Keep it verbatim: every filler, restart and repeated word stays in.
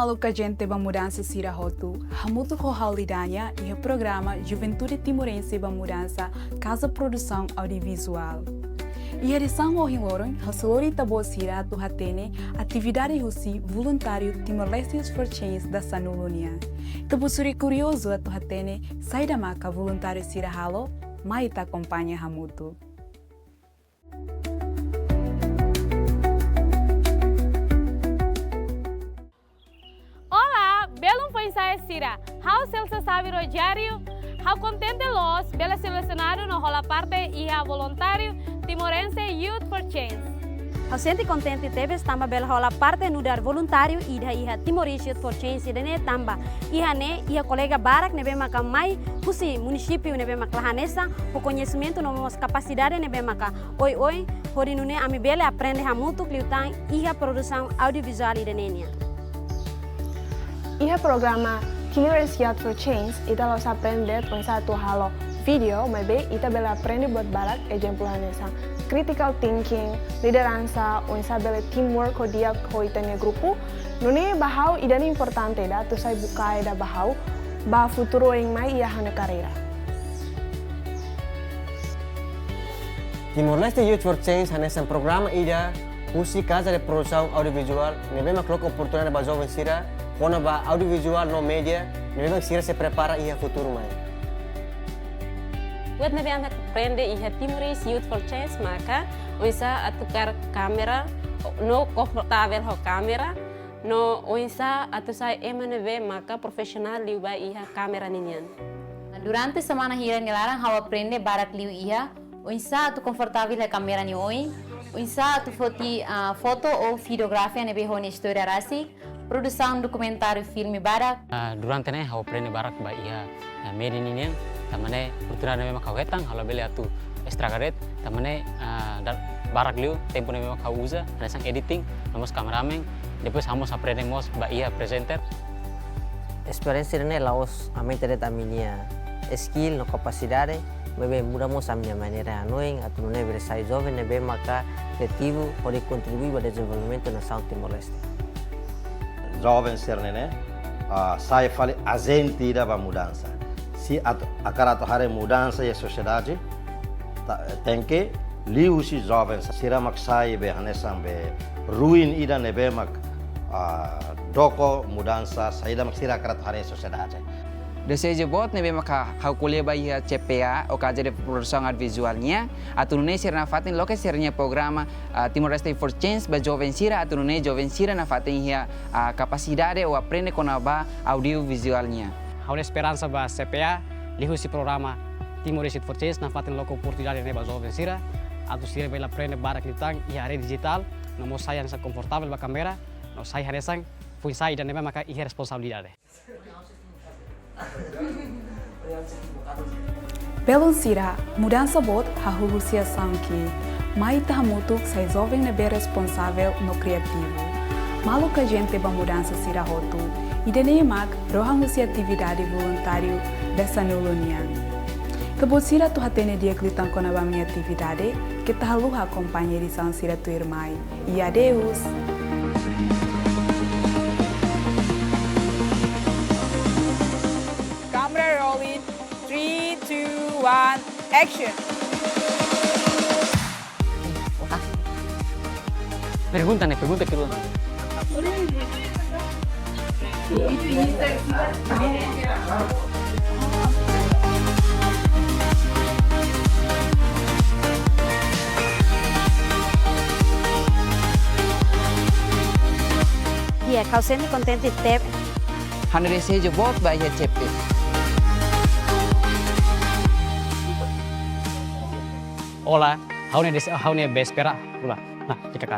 Maluk agente ba mudansa sira hotu, hamutuk ho ha'u Lidania iha programa Juventude Timorense ba Mudansa, Kaza Produsaun Audiovizuál. Iha edisaun ohin loron, ha'u sei lori ita-boot sira atu hatene atividade husi voluntáriu Timor-Leste Youth for Change dasanulu nian. Ita-boot sira kuriozu atu hatene saida maka voluntáriu sira halo, mai ita akompaña hamutuk. Olá, belun foin-sa'e sira. Ha'u Celso Xavi Rogério, ha'u kontente loos bele selesionadu no hola parte iha voluntáriu Timorense Youth for Change. Ha'u sente kontente tebes tanba bele hola parte nu'udar voluntáriu ida iha Timor-Leste Youth for Change ida-ne'e tanba iha ne'e iha kolega barak ne'ebé maka mai husi munisípiu ne'ebé maka la hanesan, ho koñesimentu no mós kapasidade ne'ebé maka oioin, hodi nune'e ami bele aprende hamutuk liután iha produsaun audiovizuál ida-ne'e nian. Iha programa Timorense Youth for Change, ita la'ós aprende oinsá atu halo vídeo, maibé ita bele aprende buat barak, ezemplu hanesan critical thinking, lideransa, oinsá bele teamwork ho di'ak ho ita-nia grupu. Nune'e ba ha'u ida-ne'e importante ida atu sai bukae ida ba ha'u ba futuru oin mai iha ha'u-nia karreira. Timor-Leste Youth for Change hanesan programa ida husi Casa de Produção Audiovisual ne'ebé mak loke oportunidade ba joven sira kona-ba audiovizuál no média ne'ebé mak sira sei prepara iha futuru mai. Buat ne'ebé ami aprende iha Timorese Youth for Change maka oinsá atu kaer kámera no konfortavel ho kámera, no oinsá atu sai ema ne'ebé maka profisionál liu ba iha kámera ninian. Durante semana hira nia laran ha'u aprende barak liu iha oinsá atu konfortavel iha kámera nia oin, oinsá atu foti, ah, foto ou videografia ne'ebé ho nia istória rasik, produsaun dokumentáriu filme badak. Ah, durante ne'e ha'u aprende barak ba iha, ah, média ninian, tanba ne'e oportunidade ne'ebé mak ha'u hetan, ha'u labele atu estraga de'it, tanba ne'e, ah, da-, barak liu tempu ne'ebé mak ha'u uza, hanesan editing, no mós kameramen, depois ha'u mós aprende mós ba iha presenter. Esperiénsia ne'e la'ós aumenta de'it ami-nia skill no kapasidade, maibé muda mós ami-nia maneira hanoin, atu nune'e bele sai joven ne'ebé maka kriativu, hodi kontribui ba dezenvolvimentu nasaun Timor-Leste. Joven sira-ne'e, ah, sai fali ajente ida ba mudansa. Se atu, hakarak atu haree mudansa iha sosiedade, ta-, tenke liuhusi joven sira mak sai be hanesan be ruin ida ne'ebé mak, ah, doko mudansa saida mak sira hakarak atu haree sosiedade. Dezeju boot ne'ebé maka ha'u ko'alia ba iha C P A, ou Casa de Produção Audiovisual nian, atu nune'e sira nafatin loke sira-nia programa, ah, Timor-Leste for Change ba joven sira, atu nune'e joven sira nafatin iha, ah, kapasidade ou aprende kona-ba audiovizuál nian. Ha'u-nia esperansa ba C P A, liuhusi programa Timor-Leste for Change, nafatin loke oportunidade ne'e ba joven sira, atu sira bele aprende barak liután iha área dijitál, no mós sai hanesan konfortavel ba kámera, no sai hanesan foin-sa'e ida ne'ebé maka iha responsabilidade. Belun sira, mudansa boot hahú husi asaun ki'ik. Mai ita hamutuk sai joven ne'ebé responsavel no kriativu. Maluk agente ba mudansa sira hotu. Ida-ne'e mak rohan husi atividade voluntáriu dasanulu nian. Ita-boot sira atu hatene di'ak liután kona-ba ami-nia atividade, keta haluha akompaña edisaun sira tuirmai. I adeus. Camera rolling, three, two, one, action. Pergunta ne'e, pergunta kedua. Di'ak, ha'u sente kontente tebes. Ha'u-nia dezeju boot ba iha C P A. Olá, ha'u-nia des-, ha'u-nia véspera. Olá. Nah, fica cá.